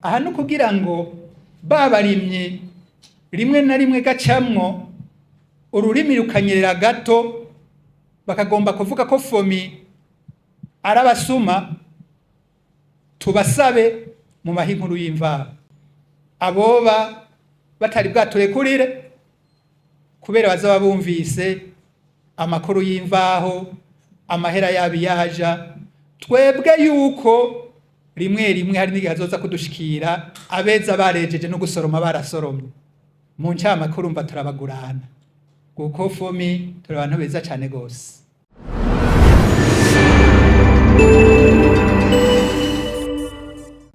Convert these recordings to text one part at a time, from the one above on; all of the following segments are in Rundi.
Aha ni ukugira ngo ba barimyi rimwe na rimwe gacamwo ururimi rukanyerera gato, bakagomba kuvuga ko FOMI ari abasuma, tubasabe mu mahe inkuru y'imvaho. Aboba batari bwaturekurire kubera bazaba bumvise amakuru y'imvaho, amahera yabo iyaja, twebwe yuko rimwe rimwe hari n'igihe azoza kudushikira abeza barejeje no gusoroma barasoromye. Mu ncamake urumva turabagurana, kuko FOMI turi abantu beza cane gose.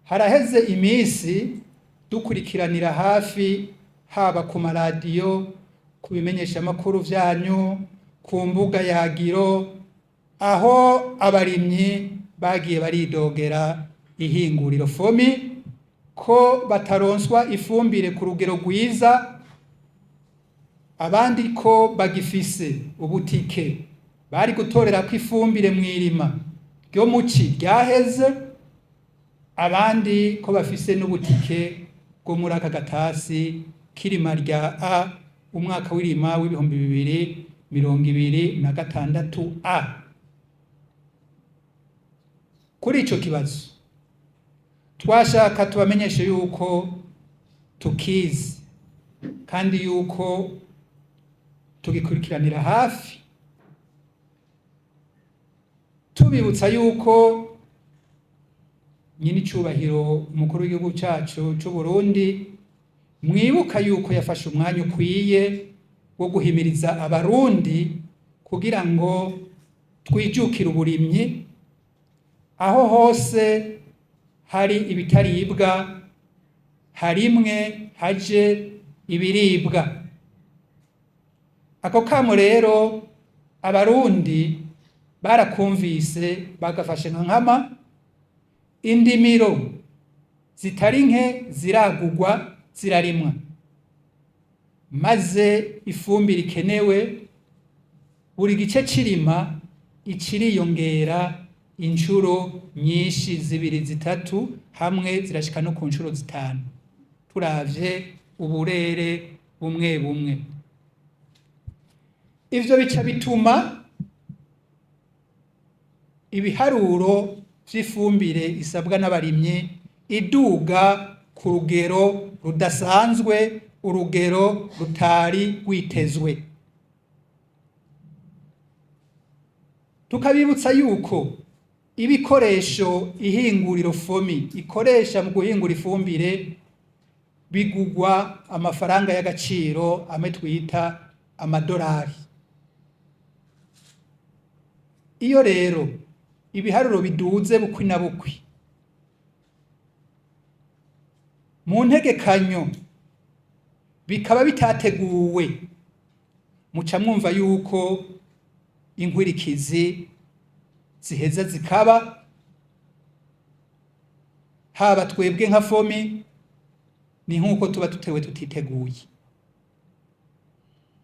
Haraheze imisi dukurikiranira hafi, haba ku maradiyo, ku bimenyeshamakuru vyanyu, ku mbuga yagiro, aho abarimyi bagiye baridogera ihinguriro FOMI ko bataronswa ifumbire ku rugero rwiza, abandi ko bagifise ubutike bari gutorerako ifumbire mw'irima ryo muci ryaheze, abandi ko bafise n'ubutike bwo muri aka gatasi k'irima rya A, umwaka w'irima w'2026 A. Kuri ico kibazo twashaka tubamenyeshe yuko tukizi kandi yuko tugikurikiranira hafi, tubibutsa yuko nyine icubahiro umukuru w'igihugu cacu c'Uburundi mwibuka yuko yafashe umwanya ukwiye wo guhimiriza abarundi kugira ngo twijukire uburimyi, aho hose hari ibitaribwa harimwe haje ibiribwa. Ako kamo rero abarundi barakumvise, bagafashe nka nkama. Indimiro zitari nke ziragurwa, zirarimwa, maze ifumbire ikenewe buri gice c'irima iciriyongera incuro nyinshi, zibiri, zitatu, hamwe zirashika no ku ncuro zitanu, turavye uburere bumwe bumwe. Ivyo bica bituma ibiharuro vy'ifumbire isabwa n'abarimyi iduga ku rugero rudasanzwe, urugero rutari rwitezwe. Tukabibutsa yuko ibikoresho ihinguriro FOMI ikoresha mu guhingura ifumbire bigugwa amafaranga y'agaciro amwe twita amadorari. Iyo rero ibiharuro biduze bukwi na bukwi mu ntegekanyo bikaba bitateguwe, muca mwumva yuko inkwirikizi ziheza zikaba, haba twebwe nka FOMI ni nk'uko tuba tutewe tutiteguye.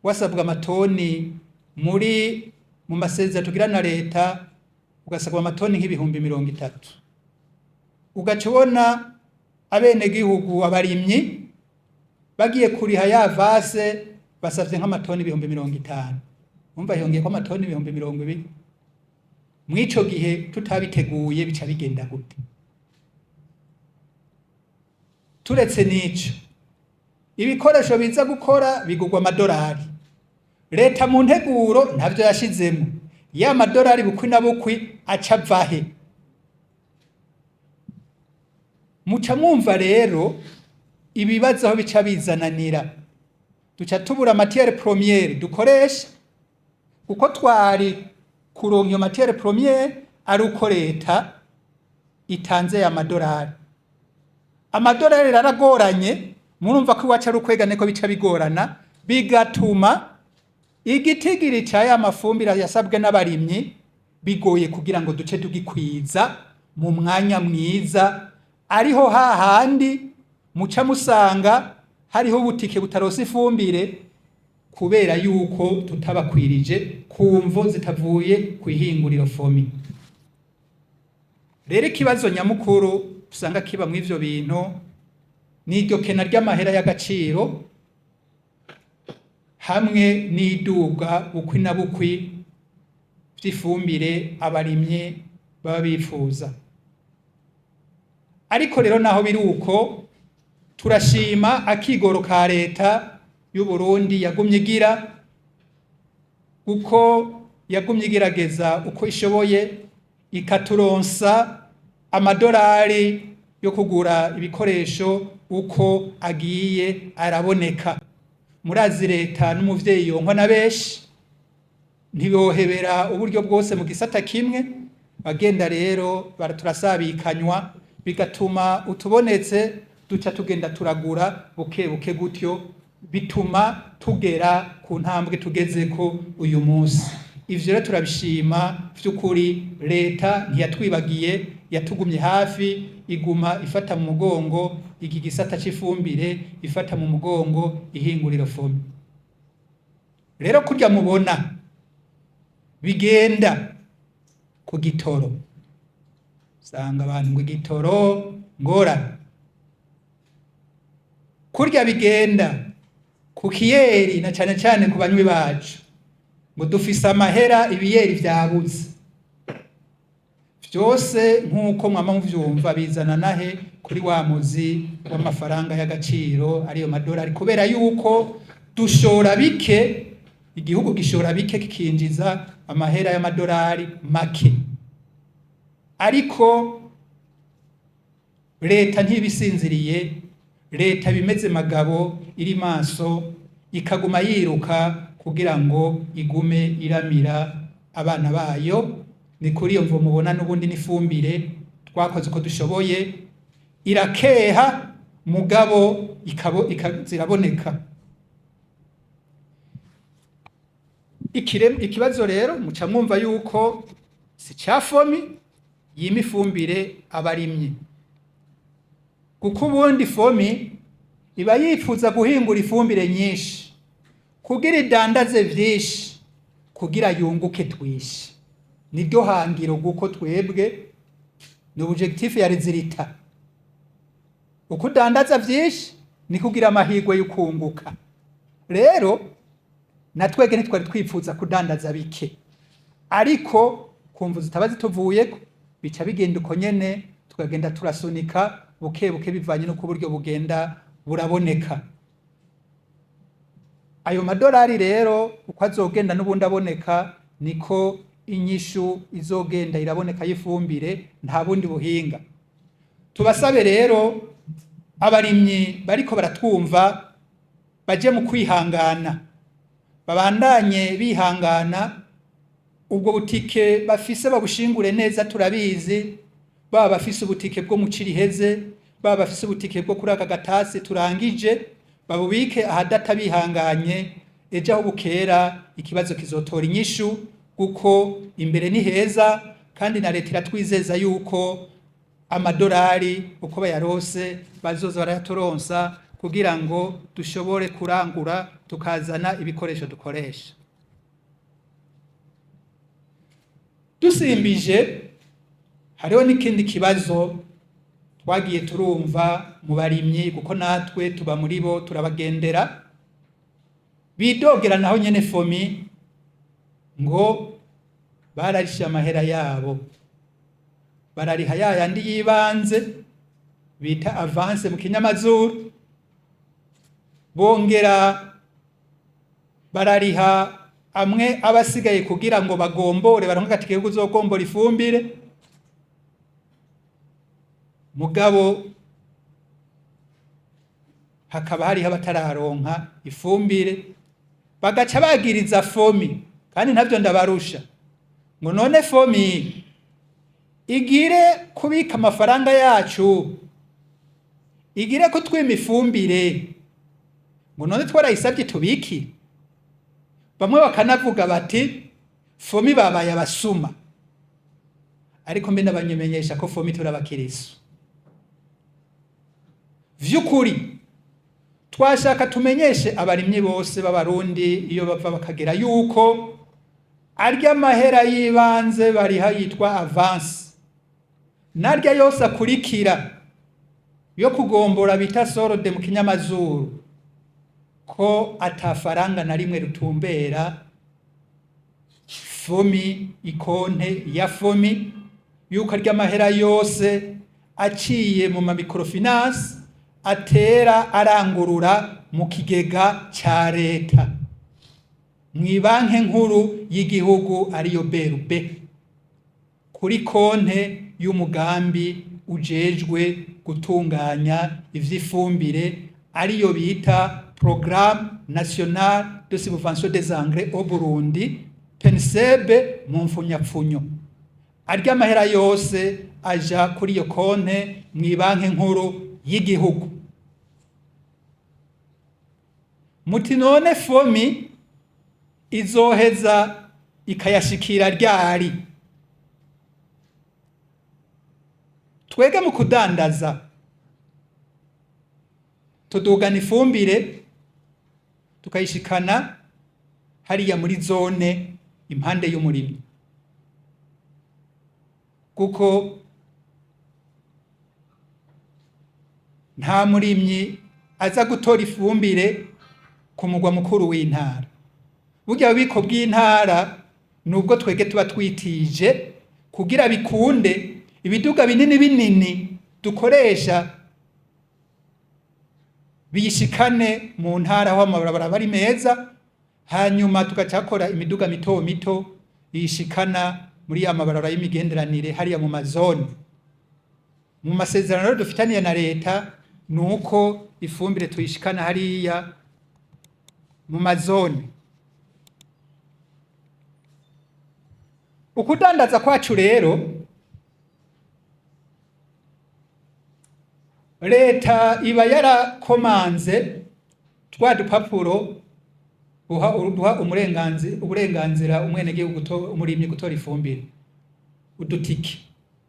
Wasabwa amatoni muri mu masezerano tugira na leta, ugasabwa amatoni nk'ibihumbi 30, ugaca ubona abenegihugu abarimyi bagiye kuriha ya vase basavye nk'amatoni 50,000, umva hiyongeyeko amatoni 20,000. Mw'ico gihe tutabiteguye bica bigenda gute? Turetse n'ico, ibikoresho biza gukora bigurwa amadorari, leta mu nteguro ntavyo yashizemwo. Ya madorari bukwi na bukwi aca avahe? Muca mwumva rero ibibazo aho bica bizananira. Duca tubura matière première dukoresha, kuko twari kuronka iyo matière première ari uko leta itanze ya madorari. Amadorari rero aragoranye, murumva ko iwacu ari ukwegane ko bica bigorana, bigatuma igitigiri ca ya mafumbire yasabwe n'abarimyi bigoye kugira ngo duce tugikwiza mu mwanya mwiza, ariho hahandi muca musanga hariho ubutike butaronse ifumbire kubera yuko tutabakwirije ku mvo zitavuye kw'ihinguriro FOMI. Rero ikibazo nyamukuru usanga kiba mw'ivyo bintu N'iryo kena ry'amahera y'agaciro hamwe n'iduga bukwi na bukwi vy'ifumbire abarimyi baba bifuza. Ariko rero naho biri uko, turashima akigoro ka leta y'u Burundi yagumye igira, kuko yagumye igerageza uko ishoboye ikaturonsa amadolari yo kugura ibikoresho uko agiye araboneka. Murazi leta n'umuvyeyi yonkwa na benshi, ntibohebera uburyo bwose mu gisata kimwe. Bagenda rero turasabikanywa, bigatuma utubonetse duca tugenda turagura buke buke, gutyo bituma tugera ku ntambwe tugezeko uyu munsi. Ivyo rero turabishima vy'ukuri. Leta ntiyatwibagiye, yatugumye hafi, iguma ifata mu mugongo iki gisata c'ifumbire, ifata mu mugongo ihinguriro FOMI. Rero kurya mubona bigenda ku gitoro, usanga abantu ngo igitoro ngorane, kurya bigenda ku kiyeri, na cane cane ku banywi bacu, ngo dufise amahera, ibiyeri vyabuze vyose. Nk'uko mwama muvyumva, bizana nahe kuri wa muzi w'amafaranga y'agaciro, ariyo madolari, kubera yuko dushora bike, igihugu gishora bike kikinjiza amahera y'amadolari make. Ariko leta ntibisinziriye, leta bimeze magabo, iri maso, ikaguma yiruka kugira ngo igume iramira abana bayo. Ni kuri iyo mvo mubona n'ubundi n'ifumbire twakoze uko dushoboye, irakeha mugabo ikabo ziraboneka. Ikibazo rero muca mwumva yuko si ca FOMI yima ifumbire abarimyi, kuko ubundi FOMI iba yifuza guhingura ifumbire nyinshi kugira idandaze vyinshi, kugira yunguke twishi. Niryo hangiro, guko twebwe ni objectif ya résultat. Uko udandaza vyinshi ni kugira amahirwe y'ukunguka. Rero na twebwe ntitwari twifuza kudandaza bike, ariko kumva zitaba zituvuyeko bica bigenda uko nyene, tukagenda turasunika buke buke bivanye n'uko uburyo bugenda buraboneka. Ayo madolari rero uko azogenda n'ubundi aboneka, niko inyishu izogenda iraboneka y'ifumbire. Nta bundi buhinga. Tubasabe rero abarimyi bariko baratwumva baje mu kwihangana, babandanye bihangana, ubwo butike bafise babushingure neza. Turabizi, baba bafise ubutike bwo mu Ciriheze, baba bafise ubutike bwo kuri aka gatasi turangije, babubike ahadata bihanganye. Ejo aho bukera ikibazo kizotora inyishu, kuko imbere ni heza, kandi na leta iratwizeza yuko amadolari uko bayarose bazoza barayaturonsa kugira ngo dushobore kurangura tukazana ibikoresho dukoresha. Dusimbije, hariho n'ikindi kibazo twagiye turumva mu barimyi, kuko natwe tuba muri bo, turabagendera, bidogera naho nyene FOMI ngo bararishe amahera yabo, barariha ya yandi y'ibanze bita avance mu kinyamazuru, bongera barariha amwe abasigaye kugira ngo bagombore, baronke agatike ko kuzogombora ifumbire. Mugabo hakaba hariho abatararonka ifumbire, bagaca bagiriza FOMI, kandi ntavyo ndabarusha, ngo none FOMI igire kubika amafaranga yacu, igire kutwima ifumbire, ngo none twarayisabye tubiki? Bamwe bakanavuga bati FOMI babaye abasuma. Ariko mbe ndabamenyesha ko FOMI turabakirisu vy'ukuri. Twashaka tumenyeshe abarimyi bose b'Abarundi iyo bava bakagera yuko arya mahera y'ibanze bariha yitwa avance, narya yose akurikira Yo kugombora bita solde mu kinyamazuru, ko atafaranga na rimwe rutumbera FOMI, ikonte ya FOMI, yuko arya amahera yose aciye mu ma microfinance atera arangurura mu kigega ca leta, mw'ibanke nkuru y'igihugu ariyo BRB, kuri konte y'umugambi ujejwe gutunganya ivy'ifumbire, ariyo bita Programme National de Subvention des Engrais au Burundi, PNSEB mu mfunyapfunyo. Arya amahera yose aja kuri iyo konte mw'ibanke nkuru y'igihugu. Muti none FOMI izoheza ikayashikira ryari? Twege mu kudandaza tudugana ifumbire tukayishikana hariya muri zone impande y'umurimyi, kuko nta murimyi aza gutora ifumbire ku mugwa mukuru w'intara. Burya bubiko bw'intara nubwo twege tuba twitije kugira bikunde ibiduga binini binini dukoresha biyishikane mu ntara aho amabarabara bari meza, hanyuma tugacakora imiduga mito mito yishikana muri ya mabarabara y'imigenderanire hariya mu mazone. Mu masezerano dufitaniye na leta nuko ifumbire tuyishikana hariya mu mazone. Ukudandaza kwacu rero, leta iba yarakomanze twa dupapuro duha uburenganzira umwenegihugu umurimyi gutora ifumbire, udutike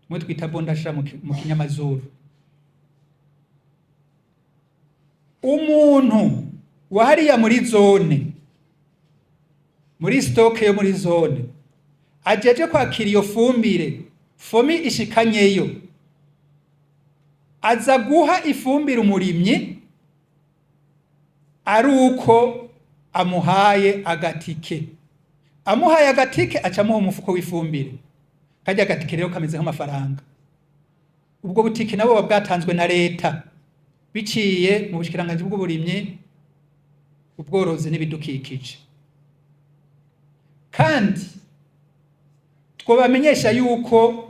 tumwe twita bondasha mu kinyamazuru. Umuntu wa hariya muri zone, muri stoke yo muri zone, ajeje kwakira iyo fumbire, FOMI ishikanyeyo, aza guha ifumbire umurimyi ari uko amuhaye agatike. Amuhaye agatike aca amuha umufuko w'ifumbire. Karya gatike rero kameze nk'amafaranga. Ubwo butike nabo buba bwatanzwe na leta biciye mu bushikiranganji bw'uburimyi, ubworozi n'ibidukikije. Kandi twobamenyesha yuko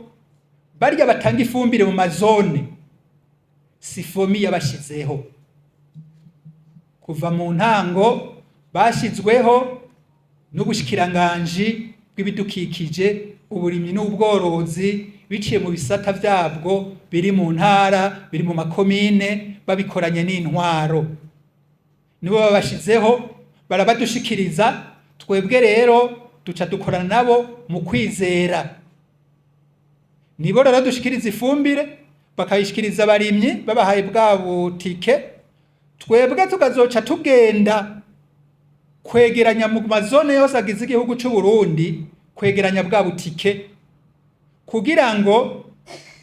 barya batanga ifumbire mu mazone si FOMI yabashizeho. Kuva mu ntango bashizweho n'ubushikiranganji bw'ibidukikije, uburimyi n'ubworozi, biciye mu bisata vyabwo biri mu ntara, biri mu makomine, babikoranye n'intwaro. Nibo babashizeho, barabadushikiriza. Twebwe rero duca dukorana nabo mu kwizera. Nibo rero dushikiriza ifumbire, bakayishikiriza abarimyi babahaye bwa butike. Twebwe tukazoca tugenda kwegeranya mu mazone yose agize igihugu c'u Burundi, kwegeranya bwa butike kugira ngo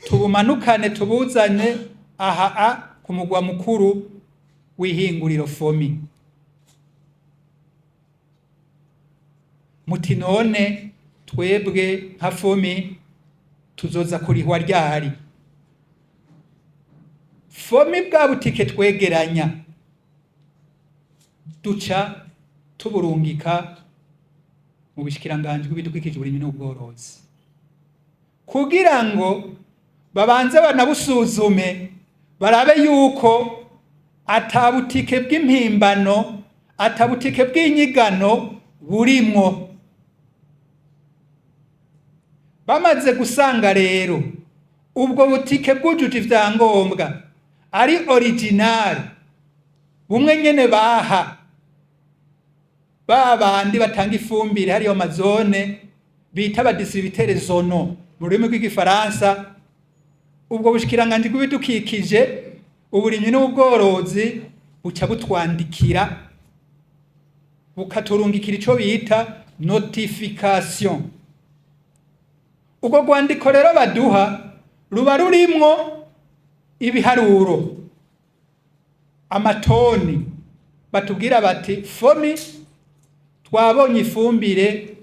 tubumanukane tubuzane aha a ku mugwa mukuru w'ihinguriro FOMI. Muti none twebwe nka FOMI tuzoza kurihwa ryari? FOMI bwa butike twegeranya duca tuburungika mu bushikiranganji bw'ibidukikije, uburimyi n'ubworozi, kugira ngo babanze banabusuzume barabe yuko atabutike bw'impimbano, atabutike bw'inyigano burimwo. Bamaze gusanga rero ubwo butike bwujuje ivyangombwa ari original, bumwe nyene baha babandi batanga ifumbire hariyo mazone bita abadistributeur zono mu rurimi rw'igifaransa. Ubwo bushikiranganji bw'ibidukikije, uburimyi n'ubworozi buca butwandikira bukaturungikira ico bita notification. Ubwo rwandiko rero baduha ruba rurimwo ibiharuro. Amatoni batubwira bati: "FOMI, twabonye ifumbire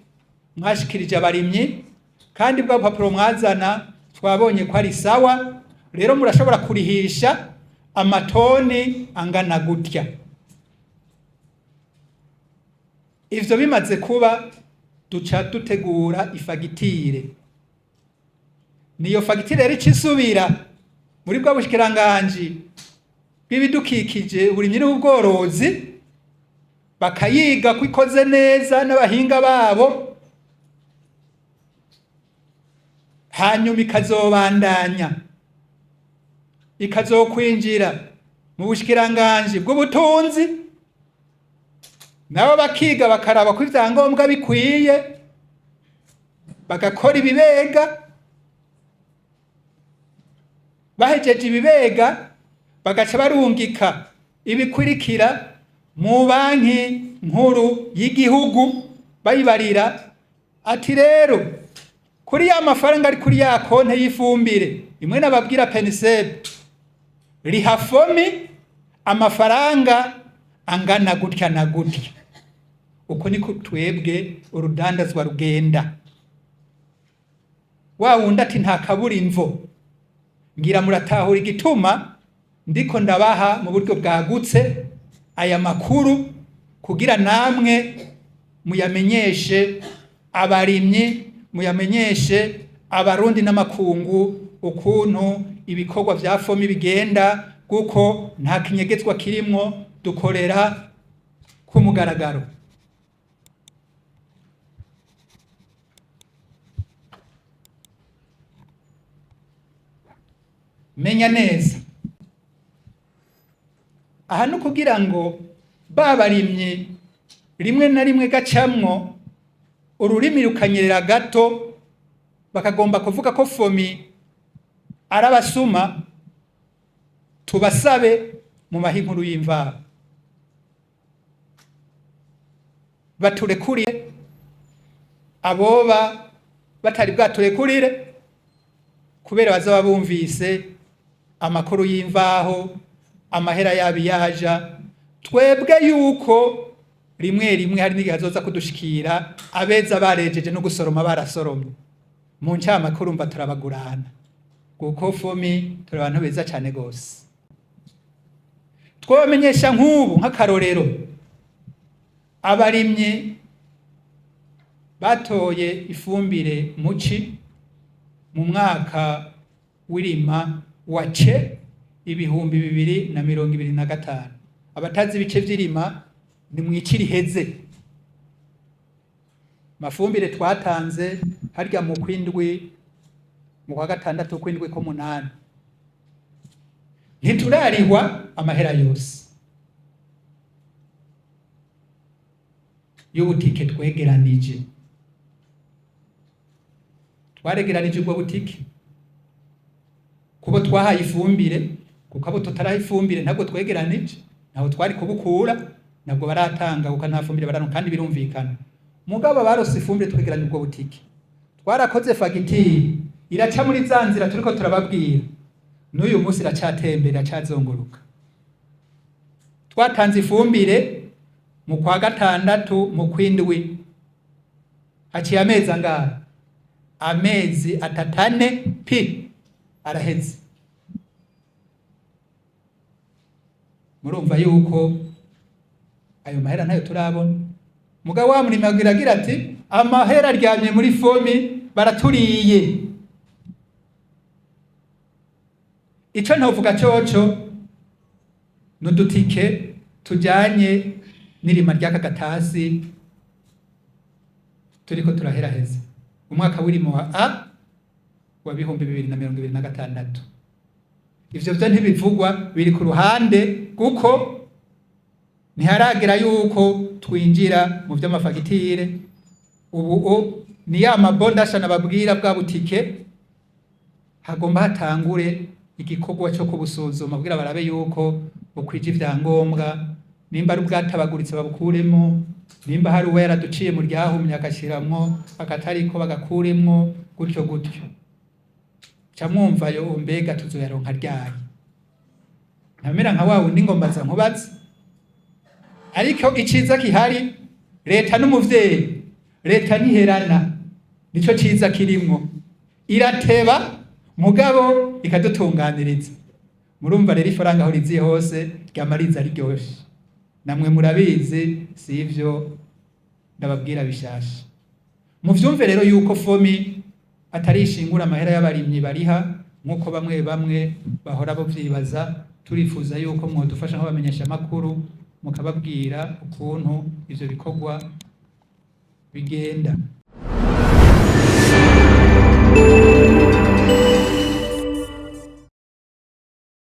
mwashikirije abarimyi, kandi bwa bupapuro mwazana twabonye ko ari sawa. Rero murashobora kurihisha amatoni angana gutya." Ivyo bimaze kuba, duca dutegura ifagitire. Niyo fagitire rero icisubira muri bwa bushikiranganji bw'ibidukikije, uburimyi n'ubworozi, bakayiga ko ikoze neza n'abahinga babo, hanyuma ikazobandanya ikazokwinjira mu bushikiranganji bw'ubutunzi, nabo bakiga, bakaraba ko ivyangombwa bikwiye, bagakora ibibega. Bahejeje ibibega, bagaca barungika ibikurikira mu Banki Nkuru y'Igihugu, bayibarira ati: "Rero kuri ya mafaranga ari kuri ya konte y'ifumbire imwe nababwira, PNSEB, riha FOMI amafaranga angana gutya na gutya." Uko niko twebwe urudandazwa rugenda. Wa wundi ati nta kaburimvo, ngira muratahura igituma ndiko ndabaha mu buryo bwagutse aya makuru, kugira namwe muyamenyeshe abarimyi, muyamenyeshe Abarundi n'amakungu ukuntu ibikorwa vya FOMI bigenda, kuko nta kinyegetswa kirimwo, dukorera ku mugaragaro. Menya neza aha no kugira ngo babarimyi rimwe na rimwe gacamwo ururimi rukanyerera gato, bakagomba kuvuga ko FOMI ari abasuma, tubasabe mu mahi inkuru y'imvaho, baturekurire aboba batari bwaturekurire, kubera bazaba bumvise amakuru y'imvaho, amahera yabo yaja. Twebwe yuko rimwe rimwe hari n'igihe azoza kudushikira abeza barejeje no gusoroma, barasoromye. Mu ncyamakuru mva turabagurana, kuko FOMI turi abantu beza cyane gose. Twabamenyesha nk'ubu nk'akarorero, abarimyi batoye ifumbire muci mu mwaka w'irima wa ce 2025. Abatazi ibice vy'irima, ni mwici riheze. Mafumbire twatanze harya mu kwindwi, mu kwa gatandatu, kwindwi ko munani, ntiturarihwa amahera yose y'ubutike twegeranije. Twaregeranije ubwo butike kubo twahaye ifumbire, kuko abo tutaraha ifumbire ntabwo twegeranije, ntabwo twari kubukura, ntabwo baratanga, kuko nta fumbire bararonka, kandi birumvikana. Mugabo barose ifumbire, twegeranya ubwo butike, twarakoze fagitire, iraca muri za nzira turiko turababwira. N'uyu munsi iracatembera, iracazunguruka. Twatanze ifumbire mu kwa gatandatu, mu kwindwi, haciye amezi angahe? Amezi 3, 4 pi araheze. Murumva yuko ayo mahera ntayo turabona. Mugabo wa murimi agira ati: "Amahera aryamye muri FOMI, baraturiye." Ico ntovuga coco n'udutike tujanye n'irima ry'aka gatasi turiko turaheraheza, umwaka w'irimo wa A wa 2026. Ivyo vyo ntibivugwa, biri ku ruhande, kuko ntiharagera yuko twinjira mu vy'amafagitire. Ubu ni ya mabondasha nababwira, bwa butike hagomba hatangure igikorwa cyo kubusuzuma kugira barabe yuko bukwije ivyangombwa, nimba ari ubwatabaguritse babukuremo, nimba hari uwo yaraduciye mu ryahumye agashiramwo akatariko bagakuremwo, gutyo gutyo. Ca mwumva yo mbega tuzoyaronka ryari? Ntamera nka wa wundi ngo mbaza nkubaze. Ariko iciza kihari, leta n'umuvyeyi, leta ntiherana, nico ciza kirimwo. Irateba mugabo ikadutunganiriza. Murumva rero, ifaranga aho riziye hose ryama riza riryoshe. Namwe murabizi, si ivyo ndababwira bishasha. Muvyumve rero yuko FOMI atari ishingura amahera y'abarimyi bariha, nk'uko bamwe bamwe bahora bavyibaza. Turifuza yuko mwodufasha nk'abamenyesha makuru, mukababwira ukuntu ivyo bikorwa bigenda.